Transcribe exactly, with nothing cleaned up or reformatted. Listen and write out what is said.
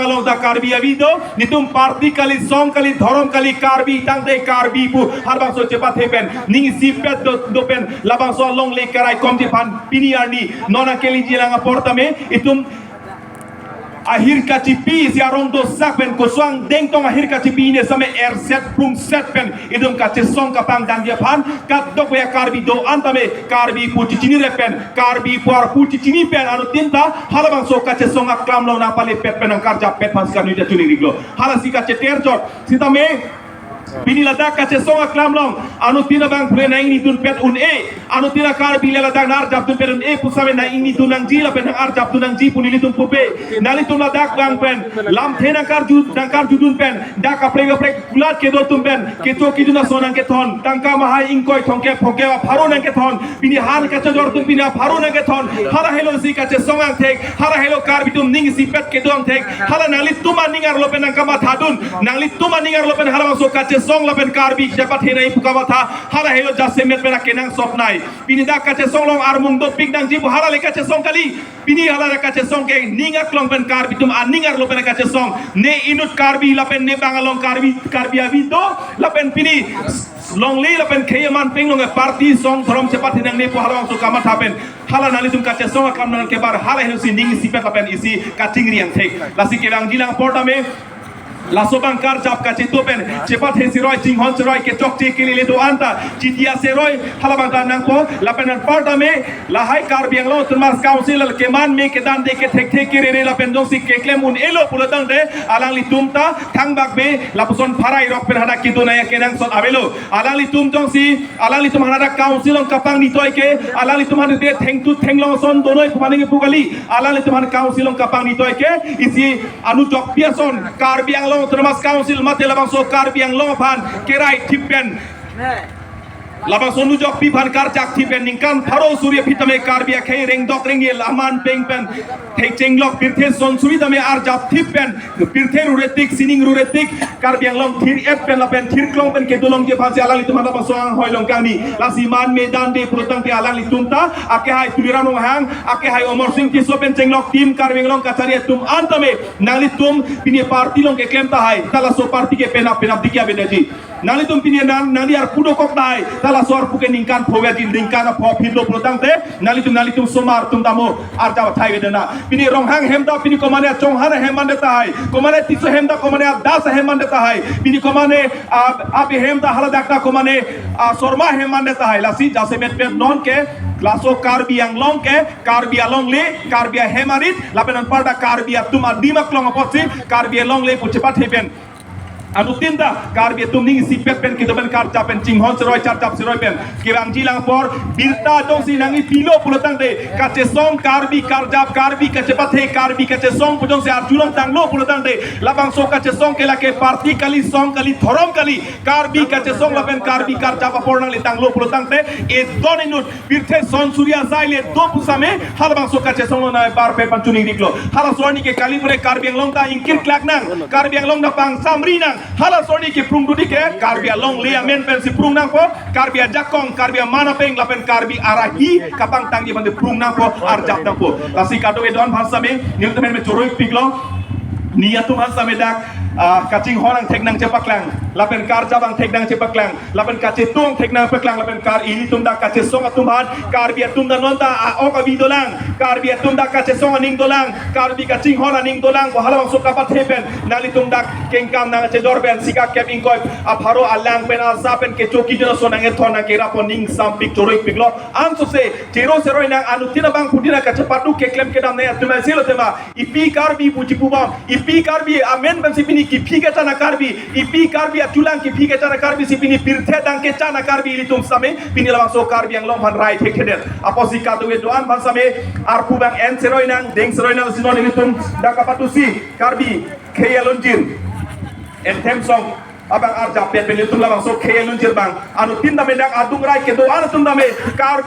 along ta Karbi avi do, nelitum party kali, song kali, dhorom kali, Karbi tangte Karbi pu harbangso chepathe pen ning isipet do, do pen labangso alongle keraikomji aphan pini arni non akeliji lang apor tame itum ahir kachipi si arong dosak pen kosong dengtong ahir kachipi ne same erset prungset pen itum kachesong kapangdangji aphan kadokave Karbi do-an tame Karbi pu chichinire pen, Karbi pu arpu chichini pen anuttin ta halabangso kachesong aklam along nangpalepet pen nangkarjap pet aphan si kanui ta chuningri-iklo. Halasi kacheter chot sitame pini ladak kachesong aklam along anuttin abang pule nang-ingnidun pet un-e, anuttin a-Karbi le ladak nang-arjapdun pet un-e pu same nang-ingnidun nangji lapen nang-arjapdun nangji pu nelitum pupe. Nanglitum ladak abang pen lamthe nangkarju, nangkarjudun pen dak kaprek kaprek kulat kedo atum pen kecho kejun ason nangkethon, tangka mahai ingkoi thomkep phongkep apharo nangkethon, pini han kachojor atum pini apharo nangkethon. Hala helo si kachesong angthek, hala helo Karbi atum ning isipet kedo angthek, hala nanglitum aning arlo pen nangkamathadun, nanglitum aning arlo pen halabangso kachesong lapen Karbi chepathe nangji pu kamatha, hala helo jasemet pen akenangsot nai. Pini dak kachesong along armung dopik nangji pu hala le kachesong kali. Pini hala kachesong ke ning aklong pen Karbi atum aning arlo pen kachesong. Ne inut Karbi lapen ne bang along Karbi, Karbi avi do lapen pini longle lapen khei aman pen longle party song dhorom chepathe nangne pu halabangso kamatha pen hala nanglitum kachesong aklam nangkebar hala helo si ning isipet lapen isi kachingri angthek. Lasi kevangji lang apor tame laso abang karjap kachetu pen chepathe seroi, chinghon seroi, kechokche kelele do-an ta chitia seroi halabang ta nangpo. Lapen anparta me lahai Karbi Anglong Autonomous Council keman me kedande kethekthe kerere lapen jongsi keklem un-elo pulo tangte alanglitum ta thangbak me lapuson pharai rok pen hadak kedo nangji akenangsot avelo. Alanglitum jongsi alanglitum han hadak council along kapangni toi ke, alanglitum han de thengtu thenglong ason donoi pu mane pu kali, alanglitum han council along kapangni toi ke isi anujokpi ason Karbi Anglong Autonomous Council mate labangso Karbi Anglong aphan kerai thip pen, labangso anujokpi aphan karjak thip pen ningkan pharo suri aphi tame Karbi akhei rengdok rengyel aman peng pen thekchenglok pirthe son suri tame arjap thip pen pirthe rure tik, sining rure tik, Karbi Anglong thir-et pen lapen thirklong pen kedolongji aphan si alanglitum han labangso anghoi long kangni. Lasi man me dande pulo tangte alanglitum ta akehai Tuliram Ronghang, akehai Amarsing Tisso pen chenglok team Karbi Anglong kachari atum an tame nanglitum pini party along keklem tahai, ta laso party ke penap penap dikya bedaji. Nanglitum pini nang, nangli arpu dokok tahai, ta laso arpu ke ningkan pho veji, ningkan apho phitlo pulo tangte nanglitum, nanglitum somar atum tamo arjap athai vedena. Pini Ronghang hem ta pini komane Chauhan ahem mande tahai, komane Tisso hem ta komane Das ahem mande tahai, pini komane, ah, Abe hem ta haladak ta komane, ah, Sharma ahem mande tahai. Lasi jasemet pen non ke laso Karbi Anglong ke Karbi alongle, Karbi ahem arit lapen anparta Karbi atum adim aklong apotsi Karbi alongle pu chepathe pen anuttin ta Karbi atum ning isipet pen kedo pen karjap pen chinghon seroi charjap seroi pen kevangji lang apor birta jongsi nangpilo pulo tangte kachesong Karbi karjap, Karbi kachepathe, Karbi kachesong pu jongsi arjulong tanglo pulo tangte labangso kachesong ke lake party kali, song kali, dhorom kali, Karbi kachesong lapen Karbi karjap apor nangli tanglo pulo tangte edon inut pirthe son suri asai le do pu same halabangso kachesong along nangbar pe pan chuningri-iklo. Halaso arni ke kali pore Karbi Anglong ta ingkir klak nang, Karbi Anglong ta pangsamri nang. Halaso arni keprung dudi ke Karbi alongle amen pensi prung nangpo, Karbi ajakong, Karbi aman apeng lapen Karbi arahi kapangtangji aphan te prung nangpo, arjap nangpo. Lasi kadokave don aphan same nelitum amen me choro-ikpiklo. Nelitum aphan same dak, ah, kachinghon angthek nangchepaklang lapen karjap angthek nangchepaklang lapen kachetu angthek nangpaklang lapen Kar, ilitum dak kachesong atum aphan, Karbi atum ta non ta a-ok avi dolang, Karbi atum dak kachesong aning dolang, Karbi kachinghon aning dolang, pu halabangso kapathe pen nanglitum dak kengkam nangchedor pen sika kep ingkoi apharo alang pen asa pen kecho kejun ason nangkethon nangkerap pon ning sampik choro-ikpiklo. Ansose chero seroi nang anuttin abang pudina kachepatu keklem kedam nai atum silo tema. Ipi Karbi puji pubom, ipi Karbi amen pensi pini kiphi kechan a-Karbi, ipi Karbi achulang kiphi kechan a-Karbi si pini pirthe dang kechan a-Karbi ilitum same pini labangso Karbi Anglong aphan rai thekthedet. Apotsi kadokave do-an aphan same arpu abang en seroi nang, deng seroi nang si non ilitum dak kapatusi Karbi khei alunjir anthem song abang arjap pet pen ilitum labangso khei alunjir abang anuttin tame dak adung rai kedo-an atum tame Kar